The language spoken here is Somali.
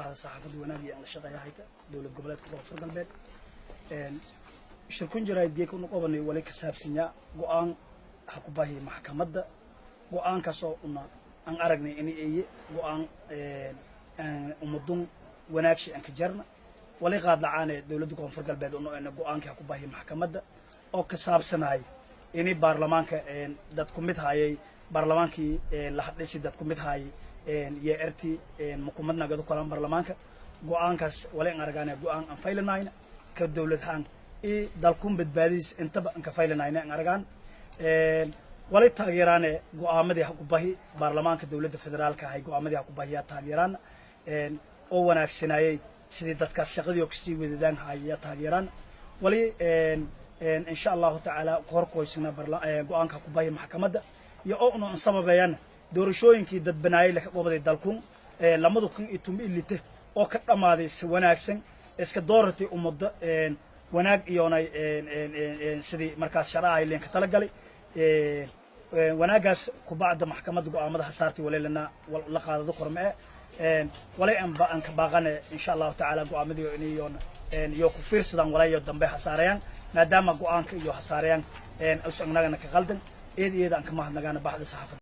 Bahda saxaafadda wanaag iyo aan la shaqeeya hayta dowlad goboleedka Koonfur Galbeed. Shirkun jaraa'id geeka una qobanay wali ka saabsanyaa go'aan ha ku bahiya maxkamadda, go'aankaasoo una aan aragnay in eye go'aan ummadun wanaagshi aan ka jarna. Wali qaadlacaane dowladda Koonfur Galbeed una go'aankii ha ku bahiya maxkamadda oo ka saabsanaya ini baarlamaanka dad ku mid hayay, baarlamaankii la hadhisi dad ku mid hayay iyo erti mukumad nagadu kalan baarlamaanka. Go'aankaas wali aan aragaana go'aan aan faylanayna ka dowlad ahaan i dalkun badbaadiis intaba aan ka faylanayna aan aragaan. Wali taageeraane go'aamadii ha ku bahi baarlamaanka dowladda federaalka ahay, go'aamadii ha ku bahiyaa taageeraan oo wanaagsanayay sidii dadkaas shaqadii oo kasii wadadaan hayayaa taageeraan. Wali insha Allahu tacaala kahorkoysana go'aanka ku bahi maxkamadda iyo oo una sababeeyana doorashooyinkii dadbanaayay laka qobaday dalkun 2015 oo ka dhammaaday si wanaagsan, iska dooratay ummadda wanaag iyoonay sidii markaas sharcahay leenka talagalay wanaagaas. Kubacda maxkamadda go'aamada ha saartay walilana la qaadado kormee. Walay aan ka baaqane insha Allahu tacaala go'aamadii iniyoona iyo ku fiirsadaan walayo dambe ha saarayaan, maadaama go'aanka iyo ha saarayaan usagnagana ka qaldan. Eed iyada aan ka mahadnagaana baxda saxaafadda.